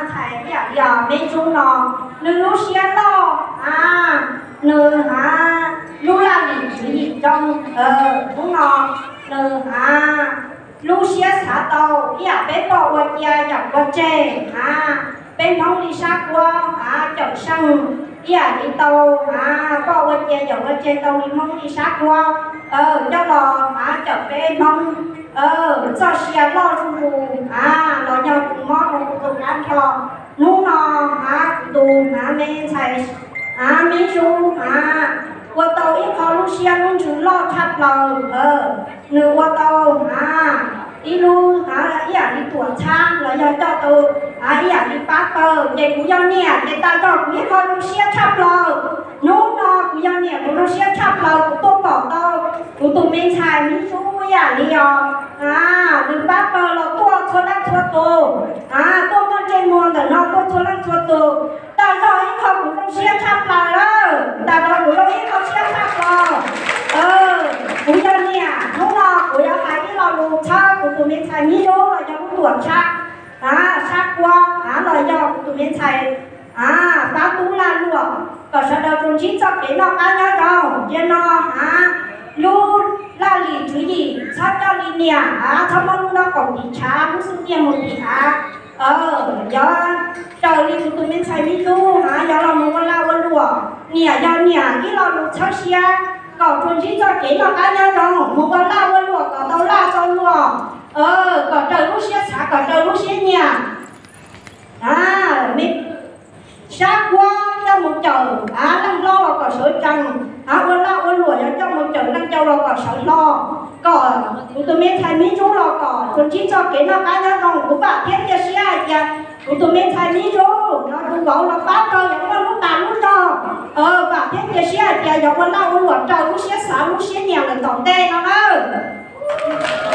Ntxhais ib yam li me ntsuj no, nws lub siab loj, a, nws a, lub laj lim tswv yim zoo, hnub no nws a, lub siab xav tau ib yam peb poj ua cia yaum ua tseg, a, peb Hmoob li Sab Kuab a, Cawm Seej, ib yam li tau a, poj ua cia yaum ua tseg tau li Hmoob li Sab Kuab, coj los a, cawm peb Hmoob txoj sia loj zuj zus a, los yog tus mob rau tus kab nrho. Hnub no a, kuv tus a, me ntxhais a, me ntsuj a, ua tau ib qho lub siab lub ntsws loj tshaj plaws, nws ua tau a, ib lub a, ib yam li tuam txhab los yog coj tau a, ib yam li pab pawg. Ces kuv yog niam ces tas zog kuv ib qho zoo siab tshaj plaws. Hnub no kuv yog niam kuv zoo siab tshaj plaws, kuv tuaj pom tau kuv tus me ntxhais me ntsuj ib yam li os a, nws pab pawg los tuaj txhua leej txhua tus a, tuaj muaj ntsej muag ntawm no tuaj txhua leej txhua tus. Tas zog ib qho kuv zoo siab tshaj plaws lawm, tas zog kuv zoo ib qho siab tshaj plaws. Kuv yog niam, hnub no kuv yuav hais ib lo lus txhawb kuv tus me ntxhais me ntsuj los yog lub tuam tshab, a, Sab Kuab a, los yog kuv tus me ntxhais a, pab tub Laj Luam, kom sawv daws tsuas ntsib txoj kev noj qab nyob zoo. Cia no a, lub laj lim tswv yim txhob coj li niam a, txhob muab lub nraub qaum tiv tshav, lub xub ntiag mus tiv av. Yog raws li kuv tus me ntxhais me ntsuj a, yog los mus ua lag ua luam, niam yog niam ib lo lus txhawb siab, kom tsuas ntsib txoj kev noj qab nyob zoo, mus ua lag ua luam kom tau lag tau luam, kom raws lub siab xav, kom raws lub siab nyiam. A, me Sab Kuab coj mus cawm a, leej hlob los kom sawv tsees a, ua lag ua luam yog coj mus cawm leej cau los kom sawv hlo, kom kuv tus me ntxhais me ntsuj los kom tsuas ntsib txoj kev noj qab nyob zoo. Kuv vam thiab cia siab hais tias kuv tus me ntxhais me ntsuj no tus vauv los pab rau yog muaj lub tas lub zog, vam thiab cia siab hais tias yog ua lag ua luam raws lub siab xav lub siab nyiam lawm tom ntej no nawb.